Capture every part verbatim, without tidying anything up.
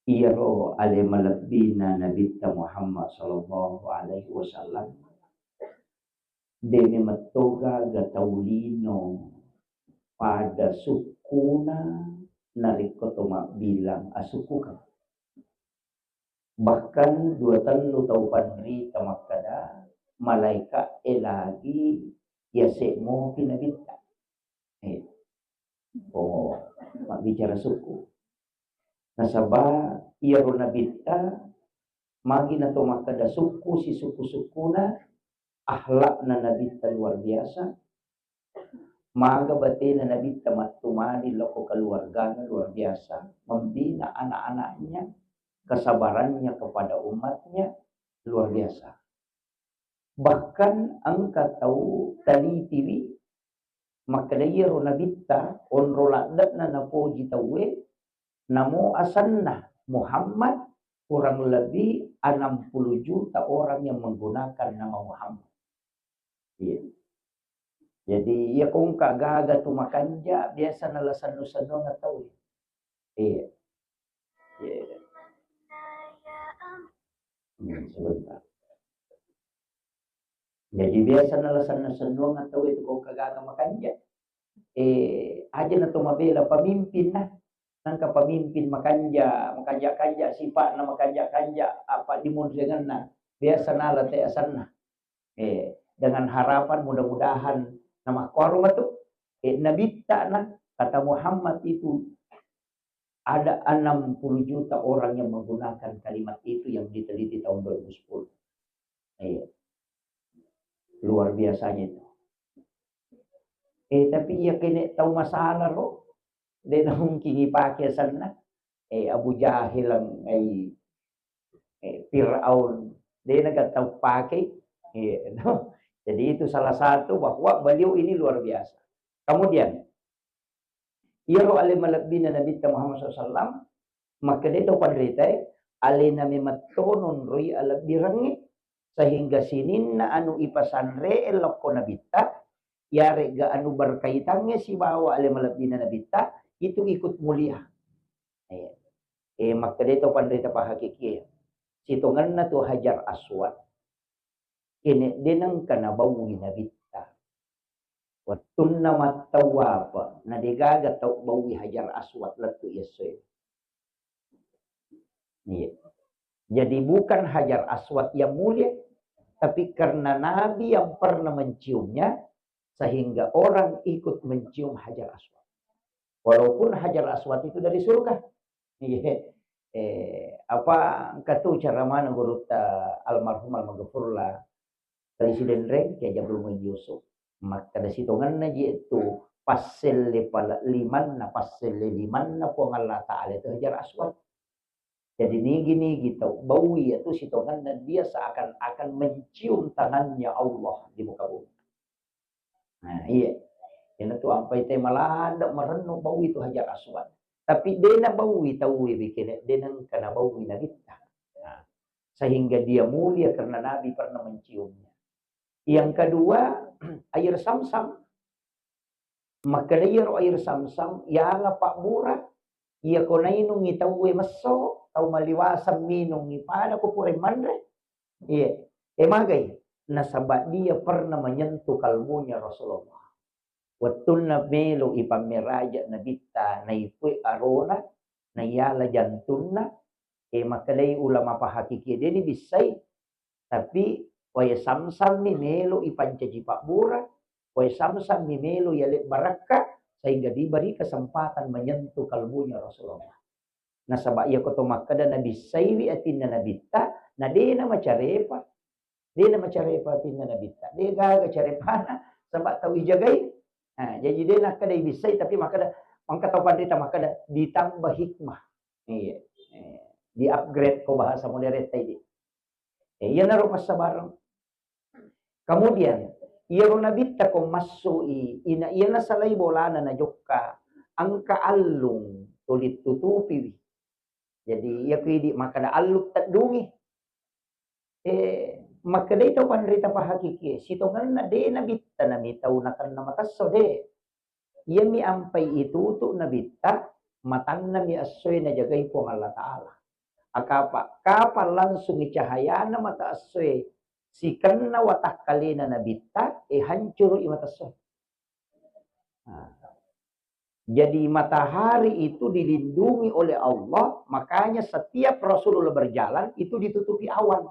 Iyaro ale malebbina Nabitta Muhammad sallallahu alaihi wasallam, de memetto gaga tau lino pada sukkuna narekko to mabbilang asukkukeng. Bahkan dua tellu tau panrita makkeda, malaika e lagi yase mopi Nabitta. Eh, oh, mabbicara sukku. Nasaba iyaro Nabitta, magi nato makkeda sukku, sisukku-sukkuna, akhlakna Nabitta luar biasa, maga batena Nabitta mattumani loko keluargana luar biasa, membina anak-anaknya, kesabarannya kepada umatnya luar biasa. Bahkan engka tau talitiwi makkeda iyaro Nabitta onro ladde'na napoji tauwe, namo asenna Muhammad, kurang lebih enam puluh juta orang yang menggunakan nama Muhammad. Iya. Jadi iya ko engka gaga tu makanja, biasa nala sennu-sennuang tauwe. Iya. Iya. Hmm, sebentar. Jadi biasa nala sennu-sennuang tauwe tu ko engka gaga makanja. Eh, aja na to mabela pemimpin nah. Nangka pemimpin makanja, makanja-kanja sipa'na, makanja-kanja apa dimonriangenna. Biasa nala te asenna. Eh, dengan harapan mudah-mudahan namakkuaro matu. Eh, Nabitta na kata Muhammad itu ada enam puluh juta orang yang menggunakan kalimat itu yang diteliti tahun dua ribu sepuluh. Iya. Luar biasanya itu. Eh, tapi iya kene tau masalah ro, de na mungkin ipake asenna. Eh, Abu Jahil, eh, eh, Fir'aun, de na tau pake. Iya, no? Jadi itu salah satu bahwa beliau ini luar biasa. Kemudian, iyaro ale malebbina Nabitta Muhammad sallallahu alaihi wasallam, makkeda to panritae, alena memetto nonroi alebbirengnge, sehingga sininna anu ipasanre lokko Nabitta, yaregga anu berkaitannya sibawa ale malebbina Nabitta, itu ikut mulia. Eh, eh, makkeda to panrita pahakikie. Sitongenna tu Hajar Aswad. Kene de nengka nabaui Nabitta. Wettunna mattawafa, na degaga tau baui Hajar Aswad lettu iyessoe. Iya. Jadi bukan Hajar Aswad yang mulia, tapi karena Nabi yang pernah menciumnya, sehingga orang ikut mencium Hajar Aswad. Walaupun Hajar Aswad itu dari surga. Iya. Eh, apa engka tu cara mana gurutta almarhum almaghfurlah Presiden Reng Kiai Haji Abdul Muin Yusuf. Makkeda sitongenna ji tu passelle pale limanna, passelle limanna Puang Allah Ta'ala itu Hajar Aswad. Jadi nigi-nigi tau baui itu sitongenna dia seakan-akan mencium tangannya Allah di muka bumi. Nah, iya. Iyana tu ampai te maladde marennu baui tu Hajar Aswad. Tapi de nabaui tauwe bikene, de nengka nabaui Nabitta. Nah, sehingga dia mulia karena Nabi pernah menciumnya. Yang kedua, air Samsam. Makkeda iyaro air Samsam, yala pabbura, iya ko nainungi tauwe messo, tau maliwaseng minungi pada ko pura manre. Iya, e magai, nasaba dia pernah menyentuh kalbunya Rasulullah. Wettunna melo ipammeraja Nabitta, naipue arona, naiyala jantunna, e makkedai ulama pahakikie, de nibissai, tapi wae Samsam mi melo ipancaji pabbura, wae Samsam mi melo yale barakka, sehingga diberi kesempatan menyentuh kalbunya Rasulullah. Nasaba iyako to makkeda nabissaiwi atinna Nabitta, na de namacarepa. De namacarepa atinna Nabitta. De gaga carepana, saba tau ijagai. Nah, jadi de nakkeda ibissai, tapi makkeda, engka tau panrita makkeda ditambah hikmah. Iya. Eh, di-upgrade ko bahasa modern tadi. Eh, iyanaro passabareng. Kemudian, iyaro Nabitta ko massoi, ina iyana salai bolana najokka, engka allung tuli tutupiwi. Jadi, iya ku idi makkeda allung teddungi. Eh, makkedai tau panrita pahakikie, sitongenna de Nabitta nami tau nakenna matesso, de. Iyami ampai itutu Nabitta, matannami essoe najagai Puang Allah Ta'ala. Akapa, kapan langsung cahayana mata essoe sikenna watakkalena nabitta, e, hancuru i mata essoe. Nah. Jadi matahari itu dilindungi oleh Allah, makanya setiap Rasulullah berjalan itu ditutupi awan.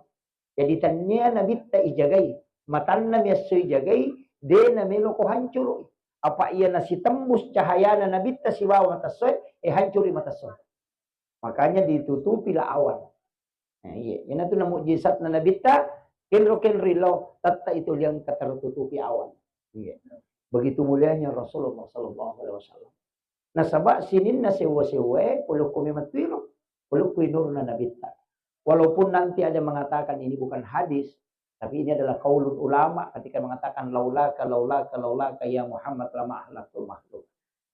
Jadi tennia nabitta ijagai, matanna mi esso ijagai, de namelo ko hancuru. Apa iya nasitembus cahayana nabitta sibawa mata essoe, e, hancuri mata essoe. Makanya ditutupi la awan. Nah, iya, ina tu na mujizatna nabitta, kenro-kenro lo, tatta itu liang tertutupi awan. Iya. Begitu mulianya Rasulullah sallallahu alaihi wasallam. Nasaba sininna sewwa-sewwae, polokko memang tuiro, polokko nurna nabitta. Walaupun nanti ada mengatakan ini bukan hadis, tapi ini adalah qaulul ulama ketika mengatakan, "Laulaka, laulaka, laulaka ya Muhammad lama ahlaktul makhluk."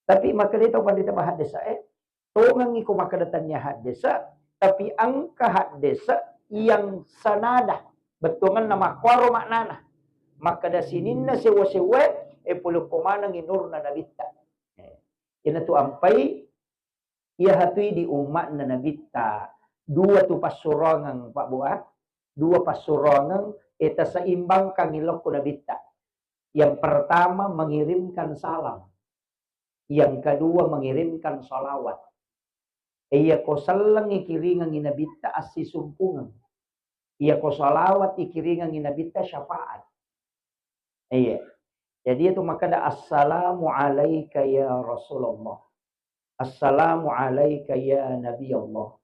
Tapi makkeda tau pandita bahaddesae, tongengi ko makkeda tania haddesa, tapi engka haddesa yang sanada, bettuangenna makkuaro maknana. Makkeda sininna sewwa-sewwae, e, polokko manengi nurna nabitta. E, ina tu ampai, iya hatui di umma'na nabitta, dua tu passuroangeng, Pak Bu, ah. Dua passuroangeng, e, taseimbangkangi lokko nabitta. Yang pertama mengirimkan salam. Yang kedua mengirimkan salawat. E, iya ko sellengi kiringengi nabitta assisumpungeng. Iya ko salawat ikiringengi nabitta syafaat. Iya. Jadi itu makkeda, "Assalamu alaika ya Rasulullah. Assalamu alaika ya Nabi Allah.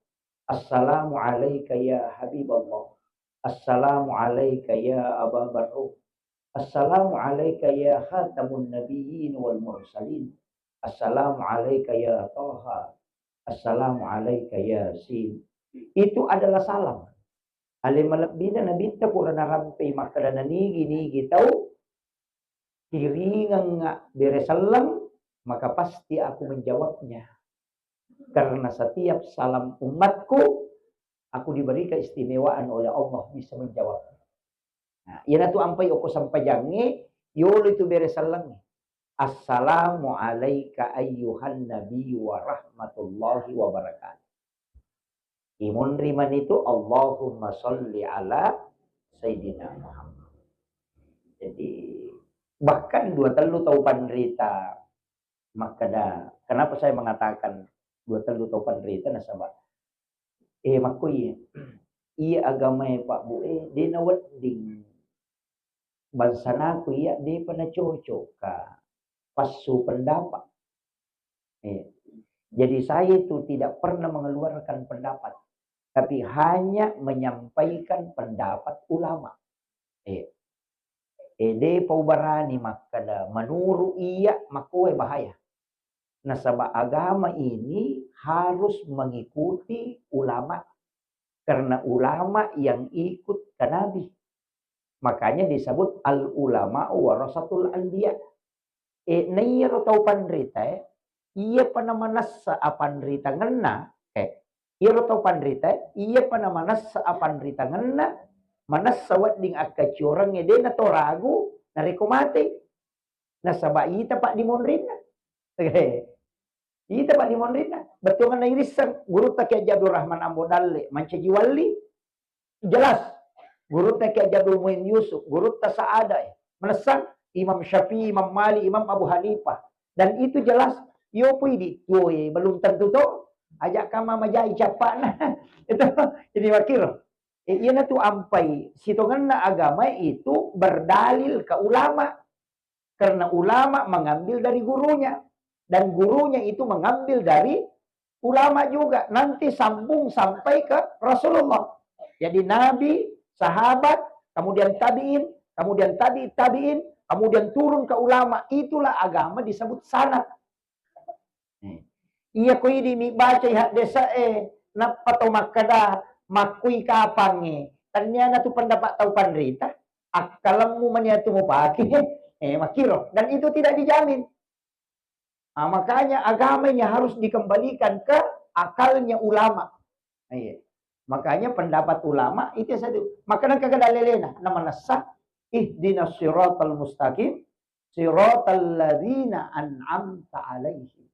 Assalamu alaika ya Habib Allah. Assalamu alaika ya Aba Barruh. Assalamu alaika ya khatamun nabiyyin wal mursalin. Assalamu alaika ya Taha. Assalamu alaika ya Yasin." Itu adalah salam. Ale malebbina nabitta pura narampei makkeda nanigi-nigi tau, kiringengnga bere selleng, maka pasti aku menjawabnya. Karena setiap salam umatku, aku diberi keistimewaan oleh Allah bisa menjawab. Nah, iyanatu ampai okko sempajangnge, yolo itu bere sellengnge. "Assalamu alaika ayyuhan nabiyyu wa rahmatullahi wa barakatuh." Imunri manitu, "Allahumma sholli ala Sayyidina Muhammad." Jadi, bahkan dua tellu tau panrita makkeda, kenapa saya mengatakan dua tellu tau panrita, nasaba, eh, makkoi, iya agamae Pak Bu, eh, de nawedding bangsanaku iya depa nacocokka passu pendapat. Eh, jadi saya itu tidak pernah mengeluarkan pendapat, tapi hanya menyampaikan pendapat ulama. Eh, eh, depa ubarani makkeda menurut iya makkoe bahaya. Nasaba agama ini harus mengikuti ulama, karena ulama yang ikut ke Nabi. Makanya disebut al ulama warasatul anbiya. E, na iyaro tau panrita, e, iyapa namanessa apanritangenna, e, iyaro tau panrita, e, iyapa namanessa apanritangenna, manessa wedding akkaciorengnge, de nato ragu narekko matei. Nasaba ita paddimonrinna. Ita paddimonrinna. Bettuanna irisseng, gurutta Kiai Haji Abdul Rahman Ambo Dalle, mancaji walli, jelas. Gurutta Kiai Haji Abdul Muin Yusuf, gurutta Saada, eh. Manessang Imam Syafi'i, Imam Malik, Imam Abu Hanifah. Dan itu jelas, yo pui di tuo, eh, belum tentu to. Ajak kama majai capana. Itu, jadi wakil. Eh, iyanatu ampai sitongenna agama itu berdalil ke ulama. Karena ulama mengambil dari gurunya, dan gurunya itu mengambil dari ulama juga. Nanti sambung sampai ke Rasulullah. Jadi Nabi, sahabat, kemudian tabi'in, kemudian tabi'it tabi'in, kemudian turun ke ulama. Itulah agama disebut sanad. Hmm. Iya ko idi mi bacai haddese'e, nappa tau makkeda, makkui kapangnge. Tenniana tu pendapat tau panrita, akkalemmu mania tu mupake. Eh, makkiro. Dan itu tidak dijamin. Ah, makanya agama ini harus dikembalikan ke akalnya ulama. Iya. Makanya pendapat ulama itu satu. Maka nang kagak dalilena, nama nassa, "Ihdinas siratal mustaqim, siratal ladzina an'amta alaihim."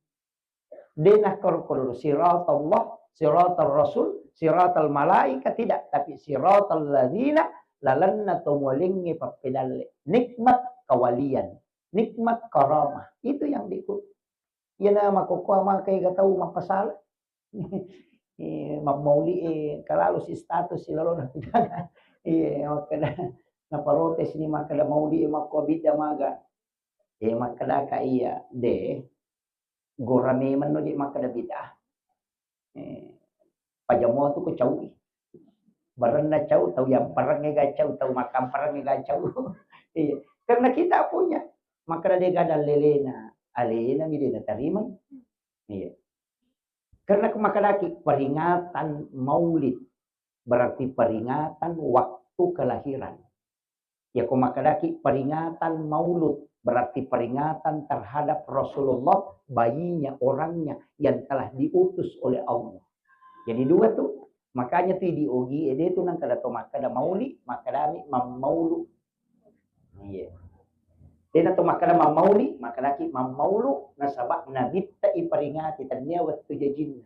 Dena korkor siratallah, siratal rasul, siratal malaika tidak, tapi siratal ladzina, lalenna to mualengnge pappedalle. Nikmat kawalian, nikmat karamah. Itu yang diikut. Iyana makkokkoe maka ega tau mappasala. Eh, mammauli, eh, kalalu si status si lalona. Iya, makkeda naparotes ni makkeda mauli, eh, makko bidda maga. Eh, makkedaka iya, de, gora memang no je makkeda bid'ah. Eh, pajamoa tu ko caui. Barenna cau, tau yampareng ega cau, tau makkampareng ega cau. Iya, karena kita punya. Makkeda de gadang lelena, alena mi de natarima. Iya. Karena makkedaki peringatan maulid berarti peringatan waktu kelahiran. Ya, ko makkedaki peringatan maulud berarti peringatan terhadap Rasulullah, bayinya, orangnya yang telah diutus oleh Allah. Jadi dua tu, makanya tu di ogi ede tu nang kada to makkeda mauli, makkedami mammaulu. Iya. Dena to makkeda mammauli, makkedaki mammaulu nasaba nabitta iperingati, tania wettu jajinna.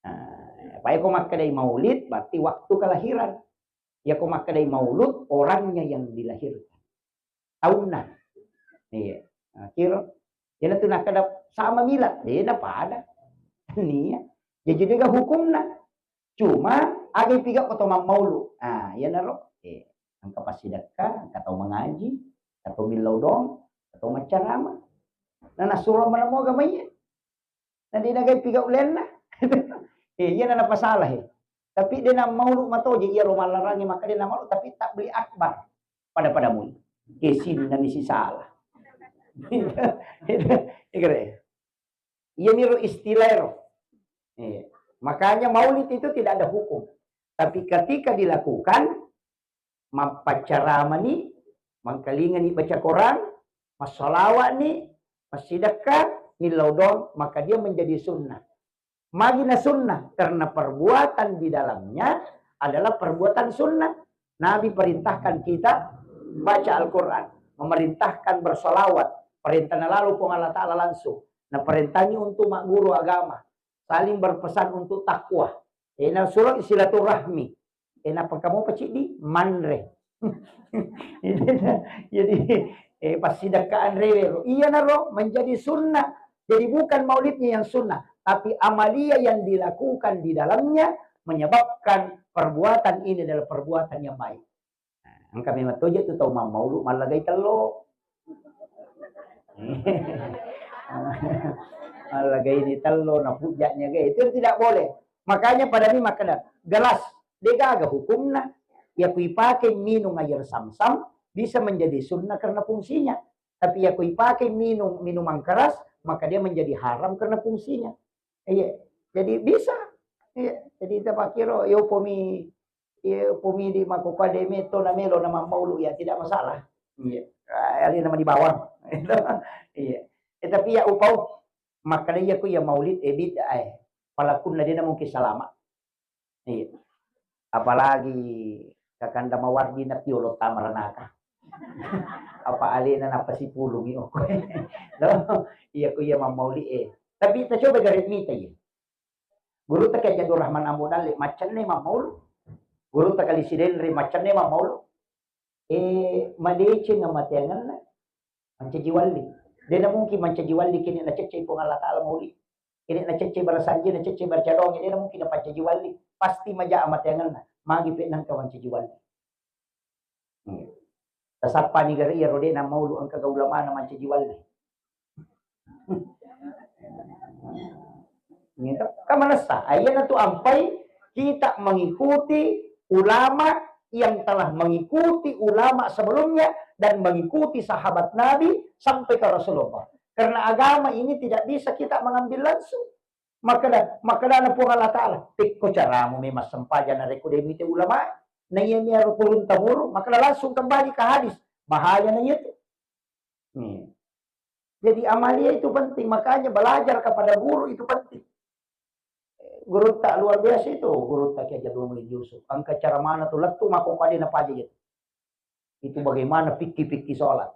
Nah, apa ko makkedai maulid berarti waktu kelahiran. Ya ko makkedai maulud orangnya yang dilahirkan. Taunna. Iya. Nah, kira. Iyana tu nakkeda sama milad, dena pada. Nia. Jadi dega hukumna. Cuma aga ipiga ko to mammaulu. Ah, iyanaro. Eh, engka passidekka, engka tau mangaji, engka tau millau doang, engka tau maccarama. Nah, nasuro mana moga maiya. Na de nagai piga ulenna. Eh, iya na napasala, he. Tapi de na maulu matoje, iya ro mallarangi, maka de na maulu, tapi tabli akbar. Pada-pada mui. Kesinna ni sisala. Iya, iya, iya. Iya miro istilah ro. Iya. Makanya maulid itu tidak ada hukum. Tapi ketika dilakukan, mappaccaramani, mangkalingani baca Quran, massalawa'ni, massidekka, millau doang, maka dia menjadi sunnah. Magi na sunnah? Karena perbuatan di dalamnya adalah perbuatan sunnah. Nabi perintahkan kita baca Al-Quran, memerintahkan bersalawat, perintahna lalu Puang Allah Ta'ala langsung. Nah, perintahnya untuk magguru agama, saling berpesan untuk takwa. Eh, na suro silaturahmi. Eh, nappa kamu apa, Cik, di? Manre. Jadi, eh, passidekkaan rewero. Iya naro menjadi sunnah. Jadi bukan maulidnya yang sunnah, tapi amalia yang dilakukan di dalamnya menyebabkan perbuatan ini adalah perbuatan yang baik. Nah, engka memang toje tu tau mammaulu mallagai tello. Mallagai ni tello, na pujanya gai. Itu tidak boleh. Makanya pada mi makkeda, gelas, degaga hukumna. Ya ku ipake minum air samsam, bisa menjadi sunnah karena fungsinya. Tapi ya ku ipake minum minuman keras, maka dia menjadi haram karena fungsinya. Iya. Jadi bisa. Iya. Jadi kita pakiro, yo pomi, yo pomi di makoka deme to na melo na mammaulu, ya tidak masalah. Iya. Ah, ali nama di bawang. Iya. Eh, tapi ya upau, makanya ya ku ya maulid, eh, bid'ah, eh. Palakunna dia mungkin salama. Iya. Apalagi kakanda mawardi na piolo tamaranaka. Apa alena napasipulungi okko. Lo, iya ku iya mammauli, eh. Tapi kita coba garis mita, iya. Guru ta Kiai Abdul Rahman Ambo Dalle, macenne mammaulu. Guru ta Kali Sidenre, macenne mammaulu. Eh, madeceng amateangenna, mancaji walli. Dena mungkin mancaji walli kene naceccei Puang Allah Ta'ala mauli. Kene naceccei bara sanji, naceccei bara cadonge, dena mungkin napancaji walli. Pasti maja amateangenna. Magi pe nangka mancaji walli. Hmm. Tasappani gare iya ro de na maulu engka ga ulamana mancaji walli. Gitu. Kan manessa, ayyana tu ampai kita mengikuti ulama yang telah mengikuti ulama sebelumnya dan mengikuti sahabat Nabi sampai ke Rasulullah. Karena agama ini tidak bisa kita mengambil langsung. Makkeda, makkedana Puang Allah Ta'ala, "Pekko caramu memang sempajang narekko de mite ulama." Na iya mi aro turun temurun, makkeda langsung kembali ke hadis. Bahaya na iya tu. Nih. Jadi amalia itu penting, makanya belajar kepada guru itu penting. Guru tak luar biasa itu, guru tak Kiai Jadul Mulid Yusuf. Engka cara mana tu lettu mako pade na paja gitu. Itu bagaimana fikih-fikih sholat.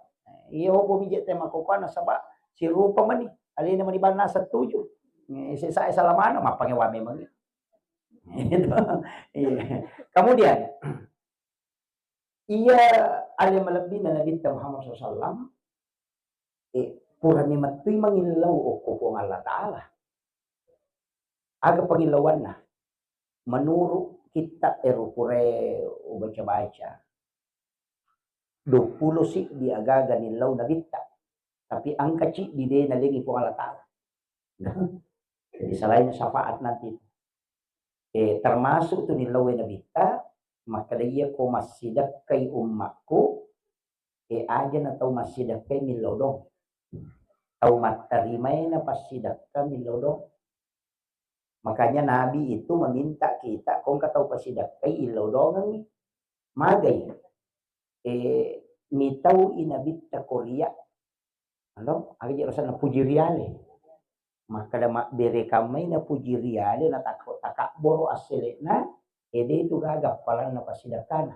Iya, opo mije tema kokana saba sirupa mani. Alena mani bana setuju. Eh, sesa salamana mappangewa memang. Iya. Kemudian, iya ale malebbina Nabitta Muhammad sallallahu alaihi wasallam, eh, purani mettui mangillau okko Puang Allah Ta'ala. Aga pangillauanna? Menurut kitab ero purae ubaca-baca, duappulo siddi agaga nillau Nabitta, tapi engka ciddi de nalengi Puang Allah Ta'ala. Jadi selain syafaat nanti, eh, termasuk tu nillau Nabitta, makkeda iya ko massidekkai ummakku, eh, aja na tau massidekkai millau doang. Tau mattarimae na passidekka millau doang. Makanya Nabi itu meminta kita, ko engka tau pasidekkai, illau dongengngi. Magai? Eh, mitau i Nabitta ko ria. Alo, aga je rasanna puji riale. Makkeda mabbere kammai na puji riale, na takko takabboro assele'na, ede itu gaga appalanna pasidekkana.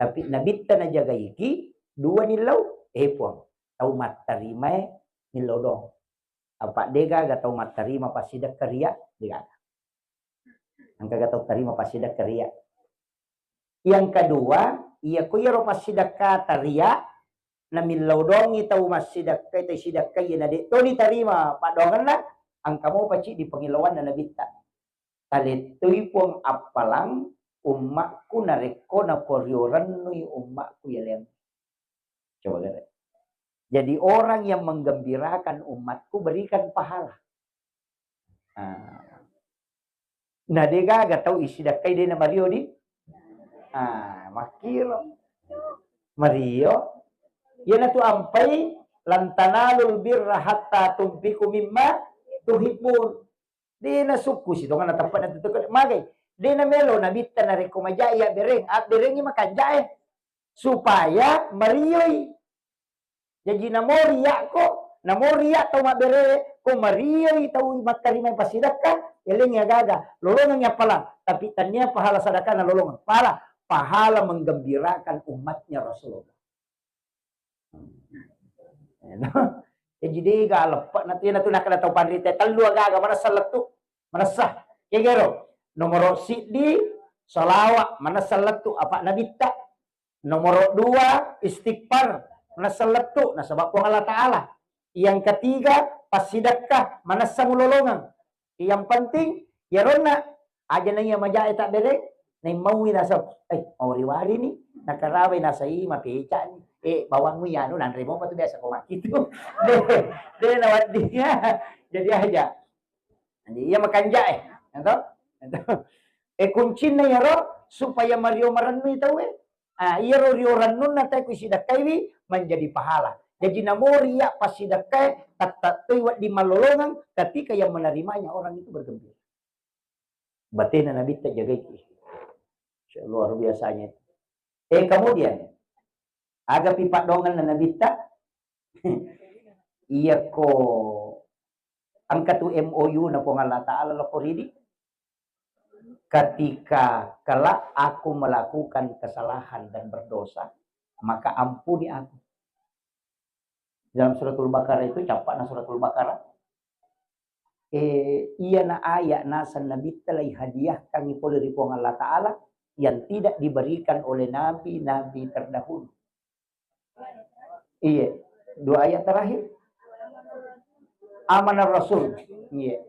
Tapi Nabitta najagaiki, dua nillau, eh Puang, tau mattarimae millau doang. Apa de gaga tau mattarima passidekka ria? De gaga. Engka ga tau tarima passidekka ria. Yang kedua, iya ko iyaro passidekka taria, na millau doangngi tau massidekka, tau sidekka iya na de toni tarima paddoangenna, engka mopa ciddi pangillauanna Nabitta. Talettui Puang appalang ummakku narekko naporio rennui ummakku yaleng. Coba lihat. Jadi orang yang menggembirakan umatku berikan pahala. Nah, nah de gaga tau isidakkai de na mario di. Ah, makkiro. Mario. Iyanatu ampai lan tanalul birra hatta tunfiqu mimma tuhibbun. De nasukku sitonganna teppa'na tutuke. Magai? De namelo Nabitta narekko majai abbereng, abberengngi makanjae. Supaya marioi. Jaji namo riakko, namo riak tau mabbere, ko marioi tau mattarima passidakka, elengngi agaga, lolongengngi appalang. Tapi tannia pahala sadakana lolongeng. Pahala, pahala menggembirakan umatnya Rasulullah. Jaji dega leppe'na tu, iyanatu nakkeda tau panrita tellu agaga manessa lettu, manessa. Kegero, nomoro siddi, salawat, manessa lettu, apa Nabitta. Nomoro dua, istighfar, manessa lettu, nasaba Puang Allah Ta'ala. Yang ketiga, passidekka, manessa mulolongeng. Yang penting, yaronna, aja na iya majae tabbereng, naimmaui naseng, eh, mawari-wari ni, nakarawai nasai mapeca ni, eh, bawangmu yanu nanre mopa tu biasa ko makkitu. De, de naweddinga. Jadi aja. Jadi iya makanjae, ya toh? Eh, kuncinna yaro supaya mario marennui tauwe. Ah, iyaro rio rennunna tae ku sidakkaiwi menjadi pahala. Jaji namo ria passidakkae, tatta toi wedding mallolongeng ketika yang menerimanya orang itu bergembira. Batena Nabitta jagaiki. Luar biasanya itu. Eh, kemudian, agapi paddoangenna Nabitta? Iyako engka tu M O U na Puang Allah Ta'ala loko ridi, ketika kelak aku melakukan kesalahan dan berdosa, maka ampuni aku. Dalam Suratul Baqarah itu, cappa'na Suratul Baqarah, eh, iyana ayat naseng Nabitta lai hadiahkangngi pole ri Puang Allah Ta'ala yang tidak diberikan oleh nabi-nabi terdahulu. Iya, dua ayat terakhir. Amanar Rasul. Iya.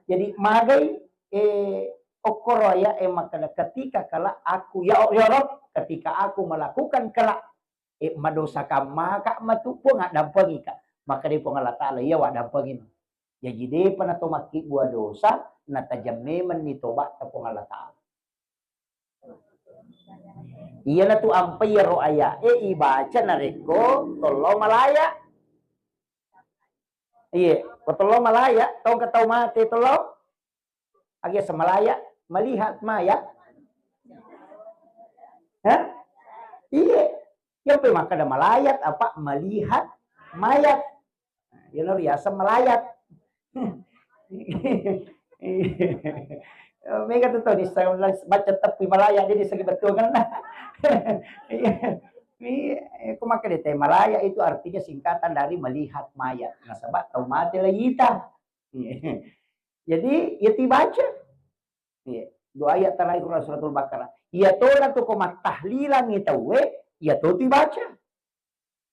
Jadi magai, eh, okkoro ayat, eh, makkeda, ketika kelak aku, ya, ya Rabb, ketika aku melakukan kelak, eh, madosa kammaka matu Puang, addampengika. Maka di Puang Allah Ta'ala, iya waddampengino. Jaji depa nato makkibua dosa, natajang memenni tobatta Puang Allah Ta'ala. Iyanatu ampai iyaro aya'e ibaca narekko tollo malaya. Iye, ko tollo malaya, tongka tau mate tollo. Agi asa malaya, melihat mayat. Hah? Iye. Iya pe makkeda malayat apa melihat mayat. Iyana riaseng malayat. Mega tu tau dissa baca teppi malaya, jadi segi bettuangenna. Iya. Iya, ko makkeda te malaya itu artinya singkatan dari melihat mayat. Nasaba tau mate laita. Iya. Jadi ya tibaca. Iya. Dua ayat terakhir Quran Suratul Baqarah. Iya tona tu ko mattahlilangi tauwe, iya to tu ibaca.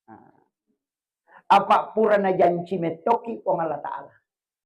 Nah. Apa pura najanci mettoki Puang Allah Ta'ala.